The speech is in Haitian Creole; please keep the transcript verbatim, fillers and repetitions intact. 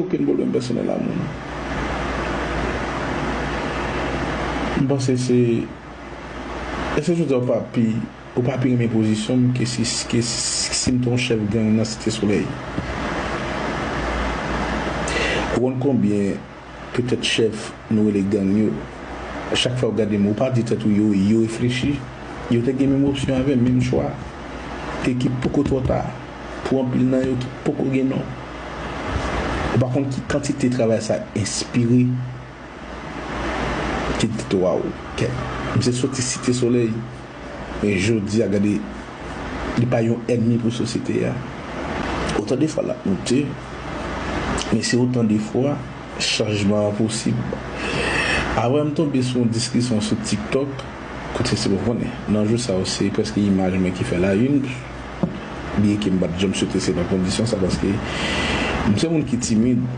Okenn pwoblèm pèsonèl a moun. M panse se, èske jodi a w pa pi, ou pa pi renmen pozisyon m ke si, ke si, si m te yon chèf gang nan Site Solèy? Ou konn konbyen petèt chèf nou rele gang yo, chak fwa yo gade m, ou pa di tèt ou yo, yo reflechi, yo te gen menm opsyon avè m, menm chwa, e ki poko twò ta pou anpil nan yo ki poko gen non. Ou pa konn ki kantite travay sa enspire. Ki di tèt ou, waw, kèt, misye soti Site Solèy, men jodi a gade, li pa yon ènmi pou sosyete a. Otan de fwa l ap moute, men se otan de fwa chanjman an posib. Avan m tonbe sou yon diskisyon sou TikTok, kote se bon konnen, nan jou sa yo se prèske imaj mwen ki fè la une, byenke m pa t janm swete se nan kondisyon sa, paske m se moun ki timid,